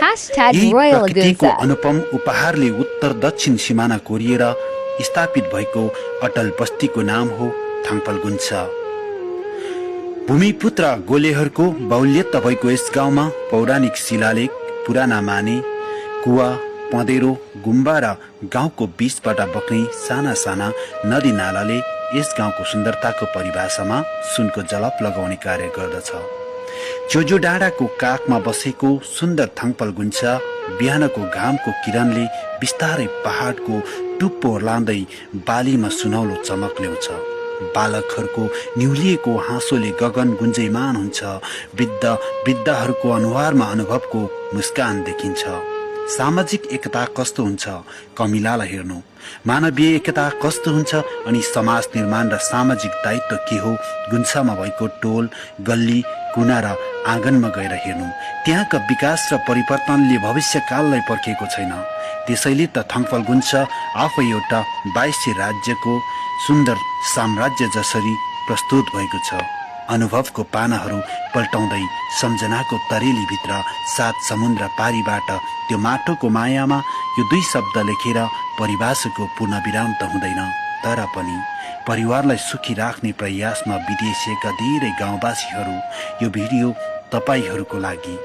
यही प्रकृतिको #RoyalGunza. अनुपम उपहारले उत्तर दक्षिण सिमाना कोरिएर स्थापित भएको अटल बस्तीको नाम हो थाङपाल गुन्सा। भूमिपुत्र गोलेहरूको बाहुल्यता भएको यस गाउँमा पौराणिक शिलालेख, पुराना माने, कुवा, पँधेरो, गुम्बा र गाउँको बीचबाट बग्ने साना साना नदी नालाले यस गाउँको सुन्दरताको परिभाषामा सुनको जलप लगाउने कार्य गर्दछ। चोजो डाँडाको काखमा बसेको सुन्दर थाङपाल गुन्सा बिहानको घामको किरणले बिस्तारै पहाडको टुप्पो ओर्लाउँदै बालीमा सुनौलो चमक ल्याउँछ। बालकहरूको निहुलिएको हाँसोले गगन गुन्जयमान हुन्छ। वृद्धहरूको अनुहारमा अनुभवको मुस्कान देखिन्छ। सामाजिक एकता कस्तो हुन्छ कमिलालाई हेर्नु, मानवीय एकता कस्तो हुन्छ अनि समाज निर्माण र सामाजिक दायित्व के हो गुन्सामा भएको टोल, गल्ली, कुना र आँगनमा गएर हेर्नु। त्यहाँका विकास र परिवर्तनले भविष्यकाललाई पर्खेको छैन। त्यसैले त थाङपाल गुन्सा आफै एउटा 22 राज्यको सुन्दर साम्राज्य जसरी प्रस्तुत भएको छ। अनुभवको पानाहरू पल्टाउँदै सम्झनाको तरेलीभित्र 7 समुद्र पारीबाट त्यो माटोको मायामा यो 2 शब्द लेखेर परिभाषाको पूर्णविराम त हुँदैन, तर पनि परिवारलाई सुखी राख्ने प्रयासमा विदेशिएका धेरै गाउँवासीहरू यो भिडियो तपाईहरूको लागि।